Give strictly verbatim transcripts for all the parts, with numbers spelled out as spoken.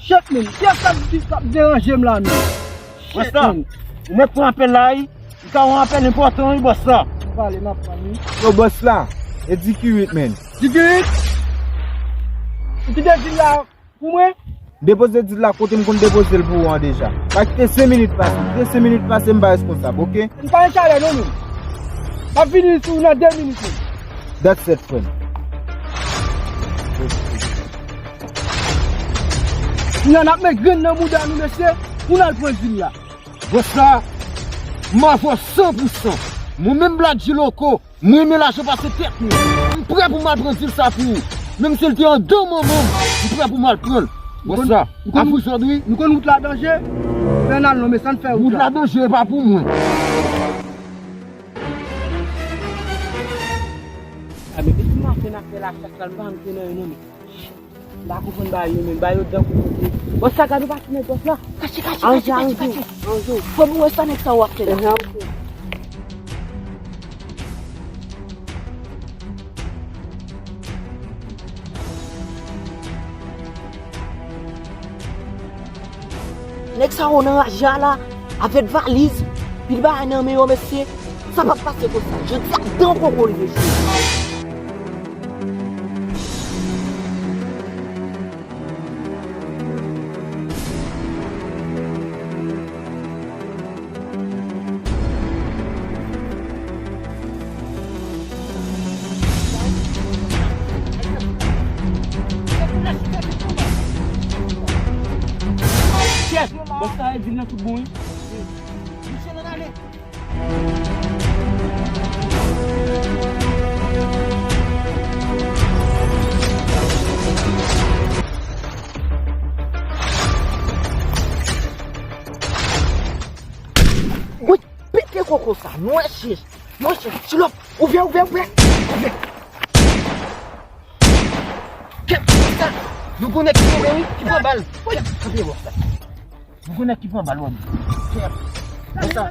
Shit, man. Kiyès k ap di, k ap deranje m la, man? Shit, man. Ou mèt pran apèl la, wi. Ou ka yon apèl enpòtan, wi, bòs la. M pale, m ap pale, wi. Yo, bòs la, e di ki wit, man. Di ki wit? Ou kite di la. Pou mwen? Depoze dil la kote m konn depoze l pou ou an deja. Pa kite senk minit pase. Kite senk minit pase, m pa responsab, oke? M pa gen chalè non, menm. M ap vini sou ou nan de minit, menm. That's it, frè m. Kounya n ap met grenn nan mouda nou, mesye, pou n al pran dil la. Bòs la, m avè w san pou san. Mwen menm Black G Loco, m renmen lajan pase tèt mwen. M prè pou m al pran dil sa pou ou. Menm si l te andan manman m, m prè pou m al pran l. Bòs la, ap ou zòd wi. Nou konn wout la danje? Fè n al non, men sa n fè wout la. Wout la danje, e pa pou mwen. A, men depi maten n ap fè lachas la, nou pa janm te nan youn non, men. M pa konprann bagay yo menm, bagay yo dan kou kote. Bòs la, gade ou pa ti nèg bòs la. Kache, kache, kache, kache, kache. Fò m wè sa nèg sa w ap fè la. Nèg sa yo nan raje a la, avèk valiz, pil bagay nan men yo, mesye. Sa p ap pase konsa. Jodi a, dan koko l ye, jodi. Chèf, bòs la di l nan tout bon, wi. Misye nan ale. Woy, pete koko sa, nwè chèch, nwè chèch, silòp, ouvè, ouvè, ouvè, ouvè. Kèt, sa, nou konnen ki tonbe, wi, ki pran bal. Woy, kanpe wòf la. Nou konnen ki pran bal, wè. Kèt, sa.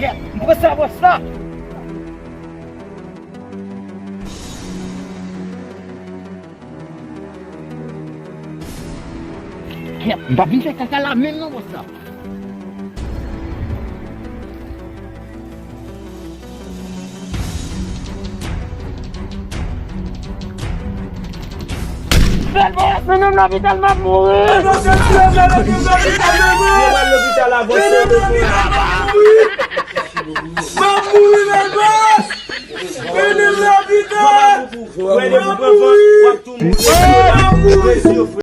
Kèt, m pran sa bòs la. Kèt, m pa vin fè kaka la menm non, bòs la. Bèl bòs, mennen m lopital, m ap mouri. Yo pral lopital avan se demen. M ap mouri, bèl bòs. Mennen m lopital. Wè, depi w pran van, w ap tou mouri. M ap mouri.